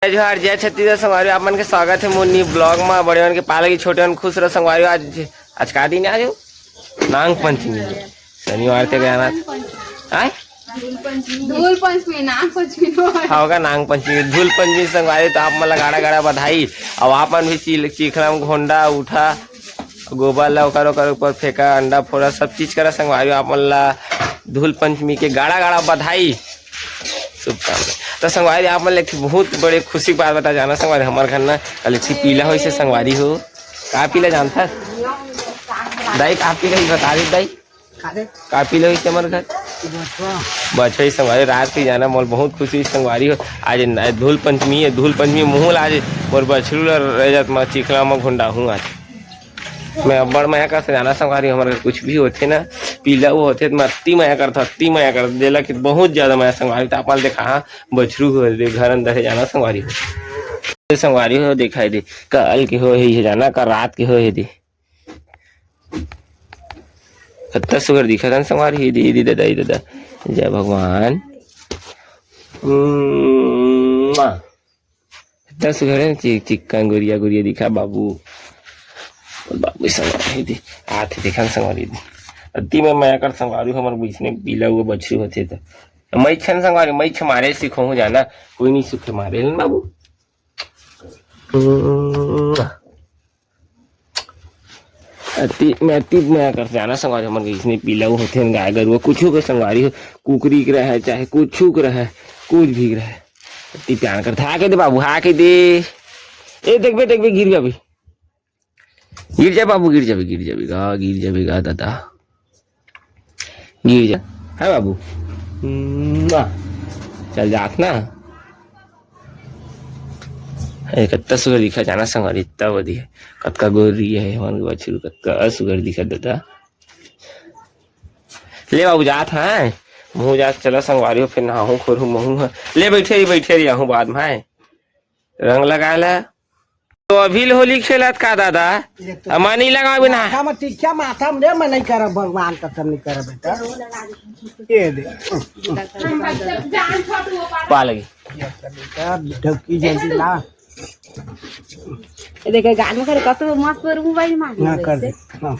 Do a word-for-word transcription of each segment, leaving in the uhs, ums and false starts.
जय जोहार, जय छत्तीसगढ़ संगवारी, आप मन के स्वागत हे मोर न्यू ब्लॉग मा। बड़े मन के पाला की, छोटे मन खुश रहो संगवारी। आज, आज का दिन हे? आज नांग पंचमी हे, शनिवार के गया ना। आय? धूल पंचमी, नांग पंचमी नो हे। हाँ, होगा नांग पंचमी, धूल पंचमी संगवारी। तो आप मन ला गाड़ा गाड़ा बधाई। अब आप मन भी चील-, चिखला में घोंडा उठा, गोबर ला ओकर, ओकर ऊपर फेंका, अंडा फोड़ा, सब चीज करा संगवारी। आप मन ला धूल पंचमी के गाड़ा गाड़ा बधाई, शुभकामना। तो संगवारी, आप मन ला एक ठो बहुत बड़े खुशी के बात बता जाना संगवारी, हमर घर ना कल एक ठो पीला होइस हे संगवारी हो। का पीला जानथस? दाई, का पीला होइस बता दे दाई। का रे? का पीला होइस हे हमर घर? बछवा। बछवा होइस संगवारी, रात के जाना मोर बहुत खुशी होइस संगवारी हो। आज न-, धूल पंचमी हे, धूल पंचमी मुहूँ ला आज मोर बछरू ला रेजत म चिखला म घोंडाहूँ आज। मैं अब्बड़ मया करथों जाना संगवारी, हमर घर कुछ भी होथे ना, पीला वो होथे, त मैं अति मया करथों, अति मया करथों, देला कि बहुत ज्यादा मया संगवारी। त आप मन देखा, हाँ, बछरू हो दे, घर अंदर हे जाना संगवारी हो। संगवारी हो, दिखाई दे, कल के हो हे, ये जाना, कल रात के हो हे दे। कत्ता सुघर दिखत हन संगवारी, ये दे, ये दे, दादा, ये दादा। जय भगवान। उम्म, मा। इतना सुघर हे, चि-, चिक्कन गुरिया, गुरिया दिखा बाबू। बाबू संगवारी दे, आथे देखन संगवारी दे। अति मैं मया कर संगवारी, हमर बिसने पीला हुआ बछरू होथे त। मैं छन संगवारी, मैं छ मारे सीखो हूँ जाना, कोई नहीं सुखे मारे लन बाबू। हम्म। अति, मैं अति मया कर जाना संगवारी, हमर बिसने पीला हुआ होथे, गाय गरुआ, कुछु के संगवारी हो, कुकरी के रहे, चाहे कुछु के रहे, कुछ भी रहे। अति प्यार कर, हाके दे बाबू, हाके दे। ए, देखबे, देखबे, गिर जाबे। गिर जा बाबू, गिर जाबे, गिर जाबे गा, गिर जाबे गा दादा, गिर जा। हे बाबू, मुआ। चल जात ना। ए, कत्ता सुघर दिखा जाना संगवारी, इतना बढ़िया। कतका गोरी हे हमर बछरू, कतका सुघर दिखा दादा। ले बाबू, जात हे। मुँह जात, चला संगवारी हो, फिर नहाहूँ, खोरहूँ, महूँ ह। ले बइठे रही, बइठे रही, आहूँ बाद में, हे। रंग लगाए ला। तो अभी ले होली खेलत का दादा? ये तो अमा नहीं लगावे ना। माथा में टिकिया, माथा में रे, मैं नहीं करब, भगवान कसम नहीं करब बेटा। ये दे। पा लगी। ये कर बेटा, ढुकी जल्दी ला। ये देखे गाल में करे, कतो मस्त पर मोबाइल मार ना दे कर दे। हाँ।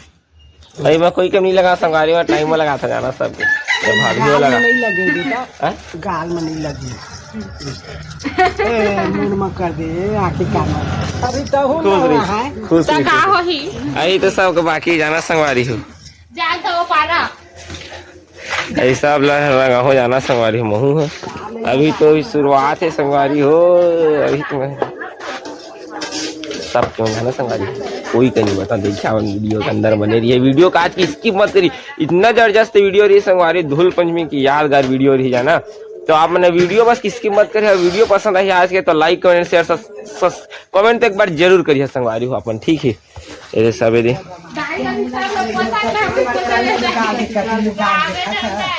भाई, मैं कोई कमी लगा संगवारी में, टाइम में लगा था जाना सब कुछ। ये भाभी गाल लगा। में नहीं लगे बेटा। हाँ? गाल में नहीं लगे। ए, मुंह में कर दे, आंखें कान में। अभी तो हूँ खुश ना रही, रहा है। खुश तो रही, का खुश रही। होही? अरे, तो सबके बाकी जाना संगवारी हो। जान तो वो पारा। ऐसा अब लहर लगा हो जाना संगवारी हो, महू हो। अभी तो अभी शुरुआत है संगवारी हो, अभी तो मैं सब क्यों जाना संगवारी, कोई का नहीं बता। देखिए, आप वीडियो के अंदर बने रहिए, वीडियो का आज की स्किप मत करिए, इतना जबरदस्त वीडियो रही संगवारी, धूल पंचमी की यादगार वीडियो रही जाना। तो आप मैंने वीडियो बस स्किप मत करिए, वीडियो पसंद आई आज के तो लाइक, कमेंट, शेयर, सस-, सस-, कमेंट तो एक बार जरूर करिए संगवारी हो अपन, ठीक है। ये सब ये दे।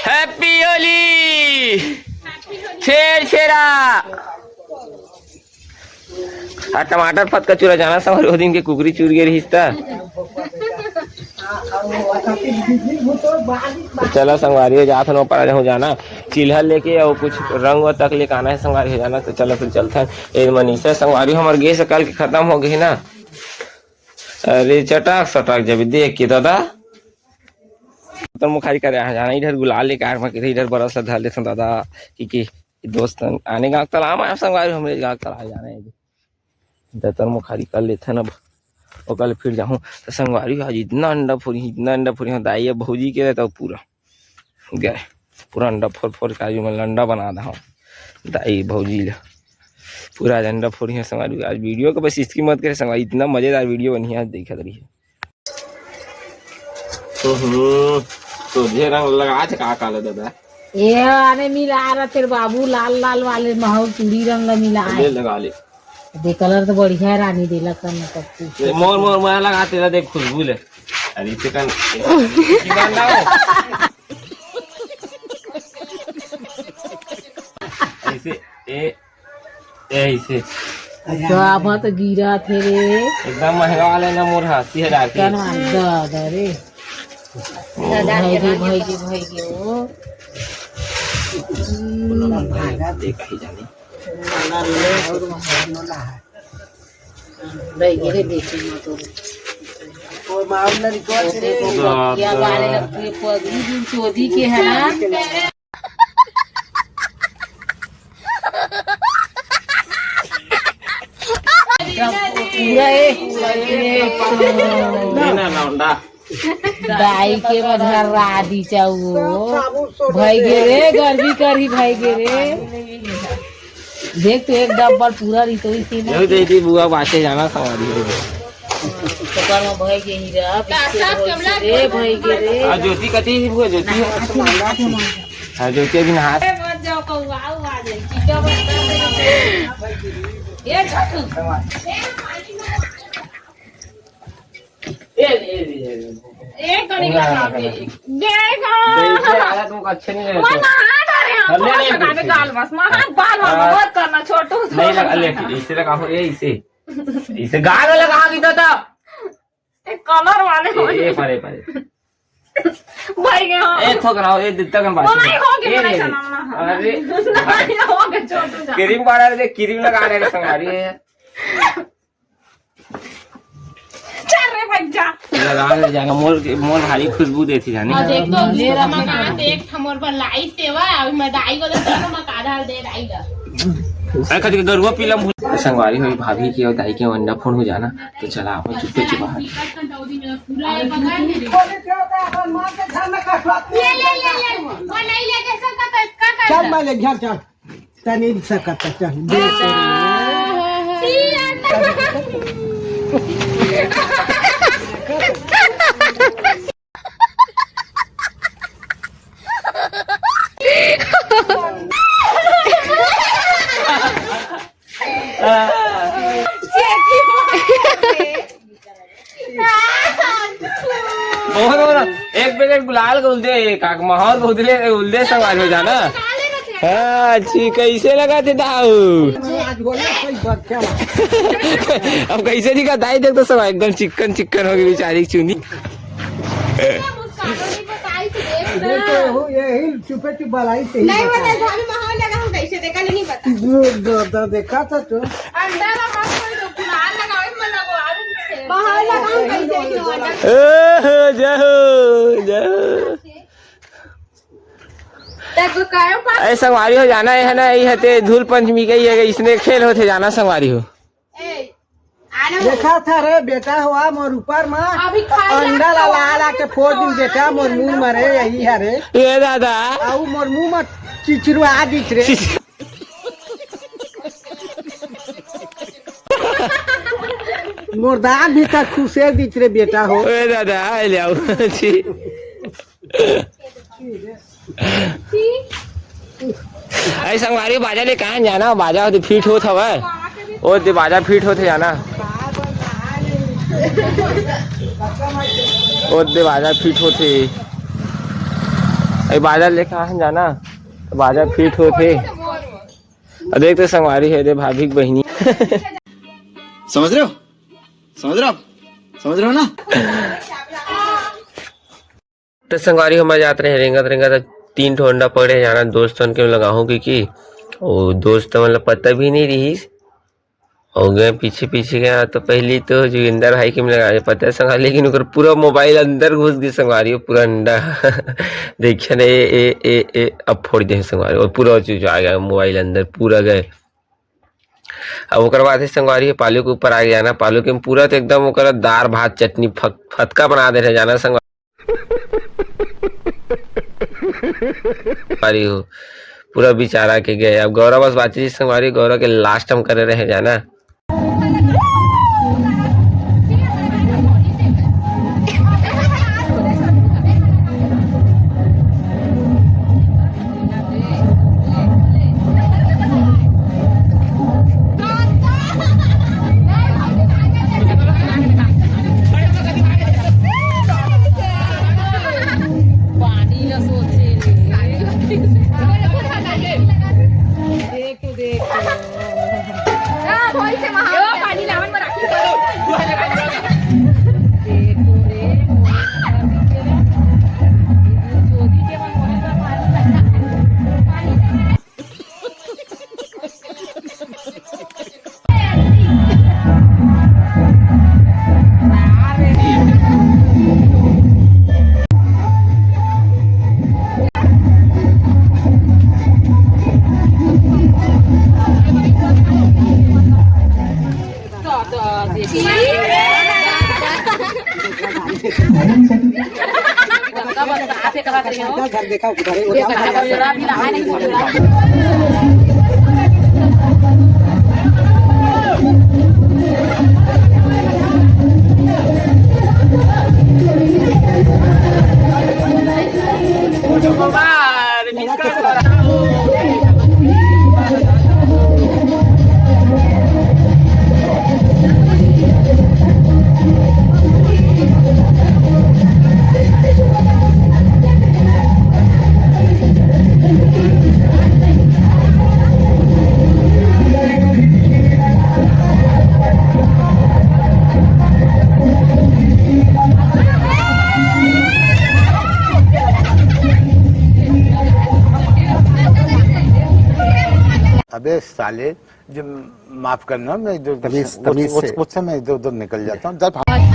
हैप्पी होली। छेर छेरा। आ टमाटर फत का चूरा जाना संगवारी, वो दिन के कुकरी चूर गे रहिस त। तो चला संगवारी हो, जात हन ऊपर आ जाहूँ जाना। चिल्हर लेके अउ कुछ रंग तक लेके आना है संगवारी हो जाना। तो चला फिर चलथन। ए मनीषा संगवारी हमर गैस कल के खत्म हो गई ना। अरे चटाक सटाक जब देख के दादा। तो मुखारी करे आ जाना, इधर गुलाल लेके आ, मैं इधर बरस धर लेथन दादा। कि, कि दोस्त आने गाँव तला, मैं संगवारी हमरे गाँव तला जाना है। दतर मुखारी कर लेथन अब, ओकर ले फिर जाहूँ। तो संगवारी आज इतना अंडा फोरी, इतना अंडा फोरी, हाँ, दाई अब भौजी के रहता पूरा गए, पूरा अंडा फोर फोर के आज मैं लंडा बना दहा दाई भौजी ला। पूरा आज अंडा फोरी है संगवारी। आज वीडियो को बस इसकी मत करे संगवारी, इतना मजेदार वीडियो बनी है, आज देखत रहिए। हम्म, तो ये रंग लगा थे का काला दादा? ये आने मिला रहा तेरे बाबू, लाल लाल वाले महू चूड़ी रंग मिला ले है। लगा ले। दे कलर तो बढ़िया है रानी, दे लखन में सब कुछ। ये मोर, मोर, मोर लगा तेरा देख खुशबू ले। अरे इसे कन, इसे कन ना हो। इसे, ए, ऐसे। अच्छा, आप तो गिरा थे रे। एकदम महंगा वाला ना मोर, हाँ, अस्सी हजार के। कन वाला? दादा रे। भाई गे, भाई गे, भाई गे, ओ। देखा ही जानी। रह गे रे, देखे म तो। ओ मामला रिकॉर्ड रे। देखो, बाप रे। बाले लगती है, पगली दिन चोदी के है ना। पूरा ए, पूरा ए, ना, ना, ना, ना। दाई के बधर रादी चाउओ। भई गे रे, गर्मी करही भई गे रे। देख तो एक डब्बल पूरा रहितोइस ना। यही दे दी बुआ, बाचे जाना सवारी हो। ओकर में भई गे हीरा, बिस्कुट होइस रे, भई गे रे। आ ज्योति कति ही बुआ, ज्योति। हाँ, ज्योति अभी नहा। ए, मत जाओ, कौआ, आ जाए। ये छोटू। ए, ए, ए, ए। ए, कनी लगा दे। देखो। देखिए, आला तुमको अच्छे नहीं लगते। मैं नहा डरे हैं, हम नहीं, बहुत नहीं, लगा दे नहीं। गाल बस, मैं हाथ बाल वाला हाँ। मत करना, छोटू, नहीं लगा, ले, इसे लगा हो, ये इसे। इसे गाल वाला कहाँ की तो था? ए, कलर वाले हो। ए, ए, परे, परे। भाई के हाँ। ए, थोक रहा हो, ए, दित्ता कम बात। वो नहीं हो गया, ए, नहीं नहीं। चलाना, हाँ। अरे। भाई हो गया, छोटू जा। क्रीम पाउडर दे, क्रीम लगा रहे हैं, संगवारी है। चल रे बच्चा। लगा ले जाना, मोर, मोर भारी खुशबू देती जानी। और देख तो, मेरा मकान तो एक ठमोर पर लाई सेवा, अभी मैं दाई को तो मकान डाल दे, दाई का। अरे, कति गरुआ पीला मुँह। संगवारी हो, भाभी के और दाई के अंडा फोन हो जाना, तो चला, अपन चुप्पे चुपा। ले, ले, ले, ले। वो नहीं लेके सब का, का, का चल, मैं ले, चल, चल। तनी सकत, चल, देख। बहुत, बहुत, एक पैकेट गुलाल के उल्दे, काक माहौल उल्दे, उल्दे संगवारी हो जाना। हाँ, अच्छी, कैसे लगा थे दाऊ? आज बोला कोई बच्चा। अब कैसे दिखा दाई, देख तो सब एकदम चिकन चिकन हो गई बेचारी की चुनी। देखो, यही चुपे चुप बलाई से ही नहीं बता। बता, भाभी माहौल लगा हम कैसे देखा नहीं बता। दो, दो, दो देखा था तो। अंडा लगा कोई तो गुलाल लगावे में लगवा दे। माहौल लगा हम कैसे क्यों अंडा। ओहो, जाओ, जाओ। तब कायो पा- ऐ संगवारी हो जाना है ना, ये हते धूल पंचमी के, ये इसने खेल होते जाना संगवारी हो। ए, आनो। देखा था रे बेटा, हुआ मोर ऊपर मा अभी खाई अंडा ला ला ला के फोड़ दिन बेटा, मोर मुंह मा रे, यही है रे। ए दादा। आऊ मोर मुंह मा चिचरुआ दिख रे। मोर दांत भी तक खुसे दिख रे बेटा हो। ए दादा, आए ले आओ। जी। अरे संगवारी, बाजा ले कहाँ जाना? बाजा होते फिट होत हवय। ओ दे बाजा फिट होते जाना। ओ दे बाजा फिट होते। अरे बाजा ले कहाँ जाना? बाजा फिट होते। अब देख तो संगवारी है दे भाभी की बहिनी। समझ रहे हो? समझ रहे हो आप? समझ रहे हो ना? तो संगवारी हो, मैं जात रहे रेंगत रेंगत, तीन ठो अंडा पकड़े जाना दोस्तन के लगाहूँ की, की ओ दोस्त मन ला पता भी नहीं रहिस। हो गए पीछे पीछे गया तो पहली तो जोगिंदर भाई के में लगा पता है संगवारी, लेकिन ओकर पूरा मोबाइल अंदर घुस गई संगवारी, पूरा अंडा। देखिए ना, ए, ए, ए, ए, अब फोड़ दे संगवारी, और पूरा चीज आ गया मोबाइल अंदर, पूरा गए। अब ओकर बाद है संगवारी पालू के ऊपर आ गया ना, पालू के पूरा तो एकदम ओकर दार भात चटनी फक-, फतका बना दे रहे जाना संगवारी। अरे हो, पूरा बेचारा के गए। अब गौरव बस बाची संगवारी, गौरव के लास्ट हम करे रहे जाना। घर देखा, घर है, वो क्या अबे साले, जो, माफ करना, मैं इधर उधर तमीज, से, तमीज उस, से। उससे मैं इधर उधर निकल जाता हूँ। जब